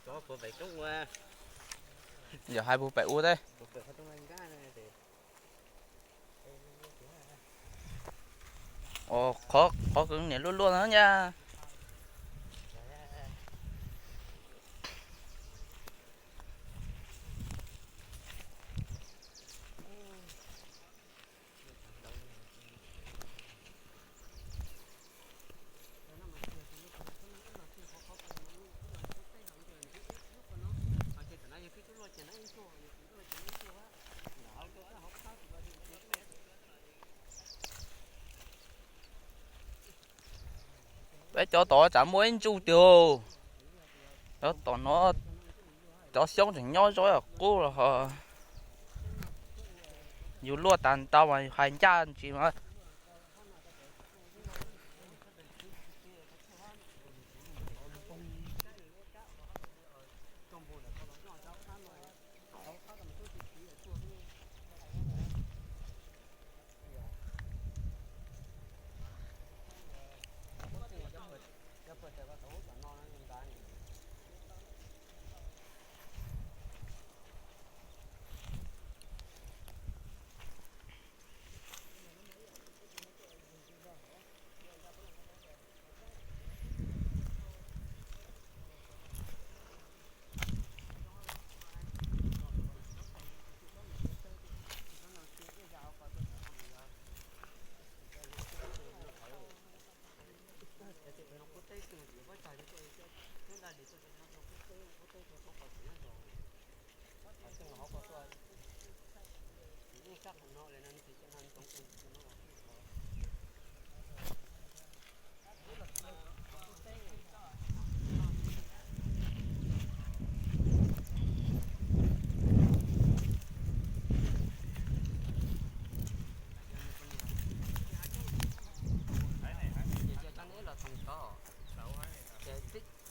Yog hais puag pem ua thiab. Qhov, qhov kws niam luaj luaj no nyaj. Peb cov tom tsam muaj ib ntsuj tiag. Cov tom no, cov xyoob tseem nyob zov qub los ho yus luaj tas ntau mas yus hais ncaj ntsis mas.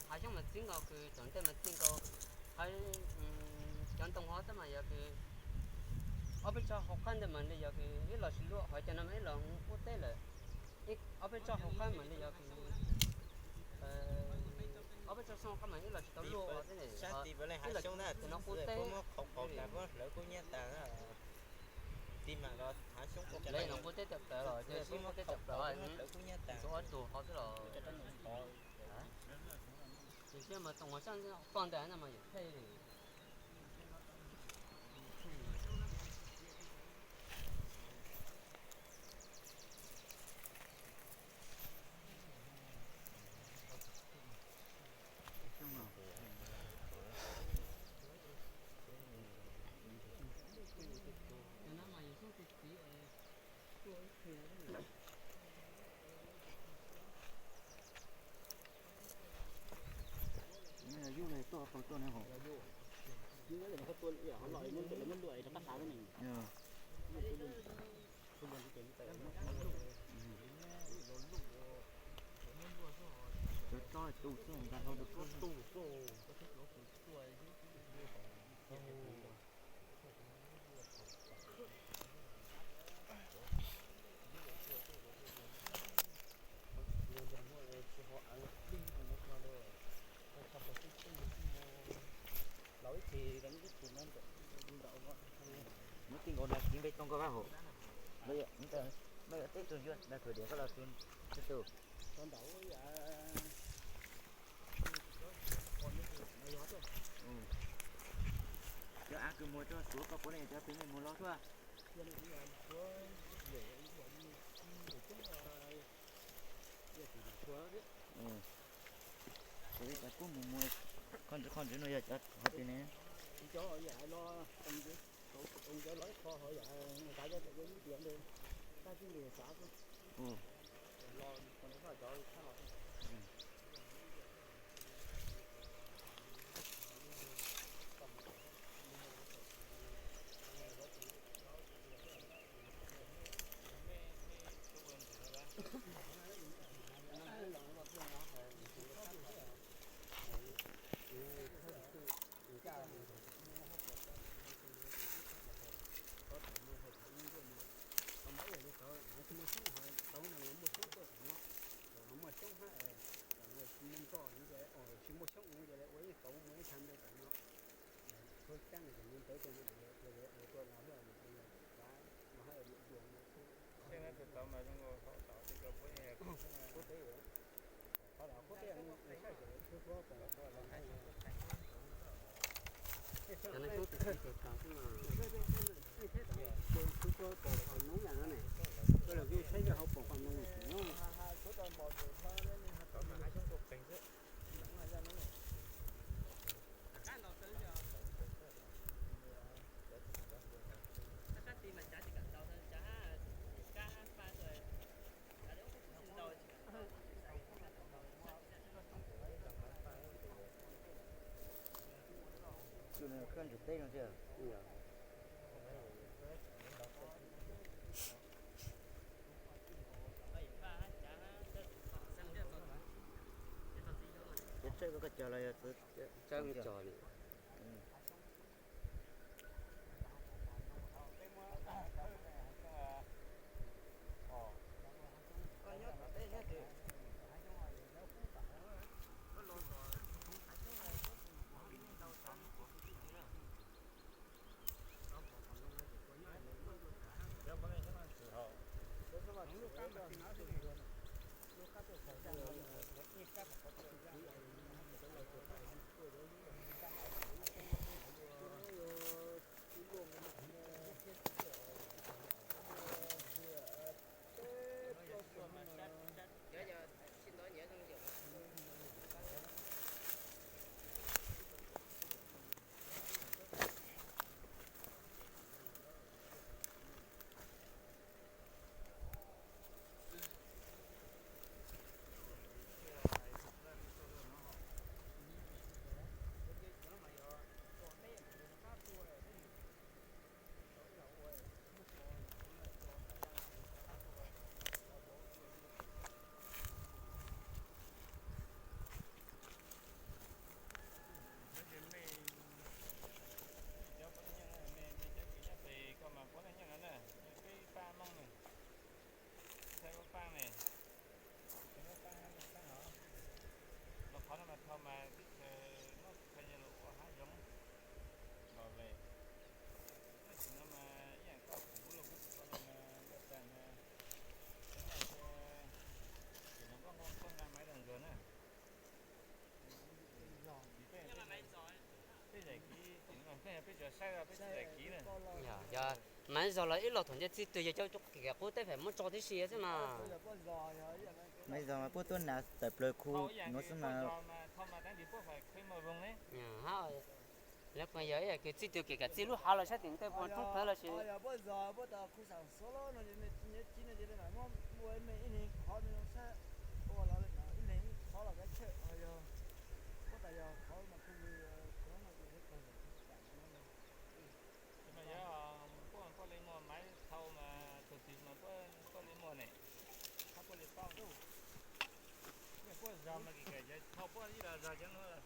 Hav xyoob mas txij nkaus kws thaum ntej mas txij nkaus, cov ntoo hov xwb mas yog kws ob peb tsob hauv qab ntawd mas li yog kws ib los tsis luaj, hov cov no mas ib los qub teb lawm. Ob peb tsob hauv qab mas li yog kws ob peb tsob xyoob hauv qab mas ib los tsis tau luaj os, ib los cov no qub teb. Lawv no qub teb tawm plaws los, qub teb tawm plaws, ob tug hov xwb los. Ces siab mas toom sab ploj ntawd no mas yam thej li. Yus tuaj pw tuaj ne hos. Cov tsob tu xwb nqa hlo rau koj. Muab tij nkaus nag kiv npe too koj vaj hauv. Mej yuav teb tug yuav nag khawm diam koj los tug teb tug. Cov av kws muag tso suav koj puav leej cov twg mej muag los suab. Kuv ib cov kub mus muag, qhov ntawd qhov ntawd no yog cov qhov twg ne? Ntawd ces tus tod mas zoo nkaus hauv tod ces koj puab Cov no xyoob tus txiv tus tod xwb mas. Tus txiv tus tod pom qhov noob yam no ne, koj los kuj saib yog hauv pom qhov noob xwb no. Tus no khawb ntsis teb no thiab. Txawb koj cog los yog txawb cog li? Cov puav leej nyob pem koj mas puav leej nyob no na, peb pab Hmoob ne, thaij pab ne, pab hov, los qhov no mas thaum mas teb chaws Hmoob teb chaws los ua hav zoov los lawm. Tam sim no mas ib yam koj kuv los kuv tsis tau los mas npaj tas na, ces no koj nqa maiv los ntsuag na. Peb zaim kiv, peb tsuas saib peb tsis zaim kiv na. Yog maiv zog los ib los thaum ntej txij twg yog cov kev qub teb fam muab tso tib si xwb mas. Maiv zog mas puab tuab nas tawm plaws khu nuav xwb mas. Lawv kuj yog ib yam kws txij twg kev kam txij lub hav los sab tim ntej puag roob plawv los sis. Mas yog puab, puab li muag maiv thau mas tug twg mas puab li muag ne, hab puab li paub. Puab zog mas kis kawm cov thau puab ib los zog cov nuav los.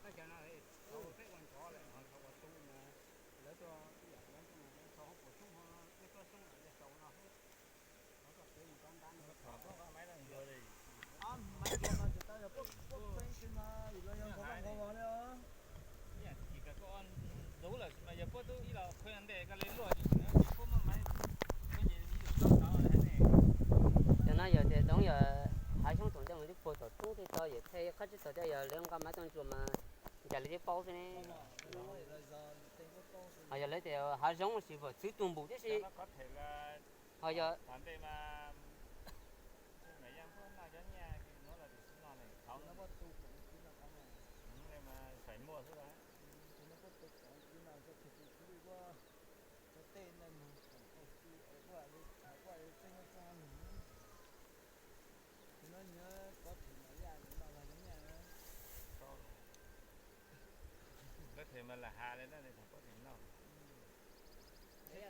Peb ua nrov lawm ho thaum ua tu mas lawv tuaj ib yam lawv tuaj mus thau puas xyoob ho, peb tuaj xyoob lawm yog tau no. Ntawd mas tsis tau yog puab, puab kheev tsis mas yus los yog nkaus nkaus li os. Ntub lawm tsis mas yog puab tub ib los kheev ntej koj li luaj tsis tsis puab muab maiv. Cov no yog tias doov yog hav xyoob thaum ntej mus twb puag tom roob tej tod yog thaij qab tsib taug thiab yog lawv nqa maiv tuaj ntsuas mas cas li twb paub xwb ne. Ho yog lawv tias hav zoov sis puas txwv tus npum tib si. Ho yog Lawv them mas lam has li na,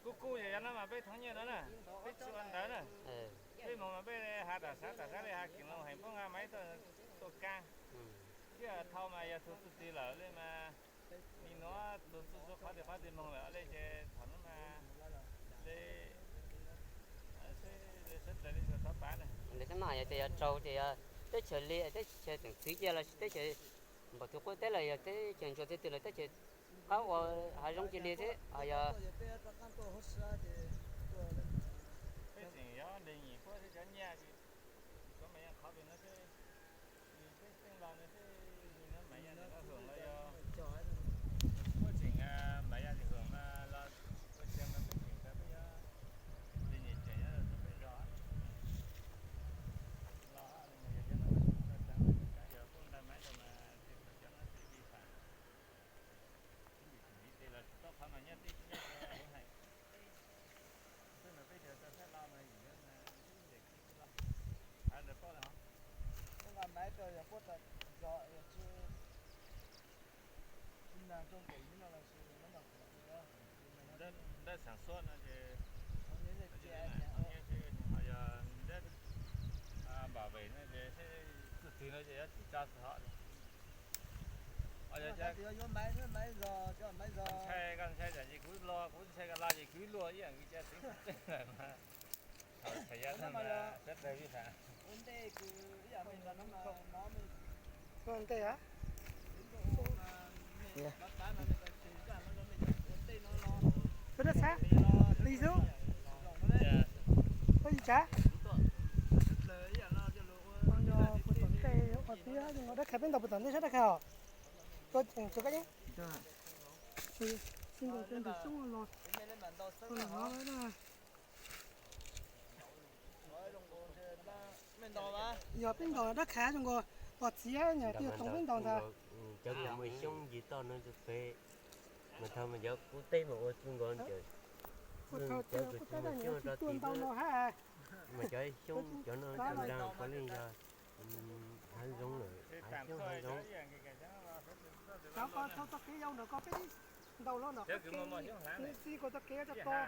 kuj kuj yog no mas peb thoob nyiaj no na, peb tsis ua ntawd na. Peb mus mas peb has tom sab tom sab li has keem loo heev puab nqa maiv tuaj kaab. Thiab thau mas yog tug txuj ci lawm li mas, nim nuav tug txuj txuj qhov twg qhov twg moog lawm li ces thaum nuav mas li sawv daws li txog thov pab na. Ntawd xwb mas yog tias yog raug ces yog teb chaws li teb chaws tseem txwv cia los sis teb chaws Npaum tus qub teb los yog teb chaws ntsuas twg twg los teb chaws qab ua hav zoov cia li thiab ho yog. Peb tseem yog nres nyim puab thiab cov nyiaj, cov mas yeej qhov pem no thiab, peb teej los no thiab, mas yog nws los hwm los yog, puab tseem mas yog nws hwm mas los ua tseem mas peb tseem tau peb yog nres nyim tseem yog rau peb zos los yog cov no, yog puab nqa maiv rau mas tsis tau cov no ces li fam. Tsis li tes los tsis tau qhov mas nyob teb nyob huv hais. Peb mas peb cov tau saib los mas yim nyob mas peb nres kiv los. Ntawd paub lawm hov. Peb nqa maiv rau yog puab tau zos yog tsis, tsis nag rau nkaum yim no los sis nab xam xuab no ces, ho yog nab npam vem no ces txuj twg no ces yuav tsis tso txog hov. Ntshai koj ntshai tsam ces kuv los, kuv ntshai koj los ces kuv luaj ib yam li cov xeev teb lawm mas. Thaum txhais yog sawv daws ib yam. Ua ntej a. Peb dab xab, li xub. Koj tsis tsav? Yog puag tom ntej, ua tiab zoo nkaus dab khaiv, peb ntaus puag tom ntej sab dab khaiv os. Koj tseem tsuav koj yeeb. Tsis nkaus cov ntawm xyoob los, los hov na. Yog peb ntaus dab khaiv zoo nkaus pom txiv nyam twg toom peb ntaus ntag. Cov kws muaj xyoob yig toj no pem, mas thaum mas cov qub teb mas ua txuj nkaus cawm. Cov kws tsis muaj xyoob rau tim no, mas cov xyoob cov no cov nraag puav leej yog hav zoov lawm, hav xyoob hav zoov. Cov ko txhua txoj kev yau ntawm ko peb ntaus los ntawm qab kev, txij ko txoj kev coj ko.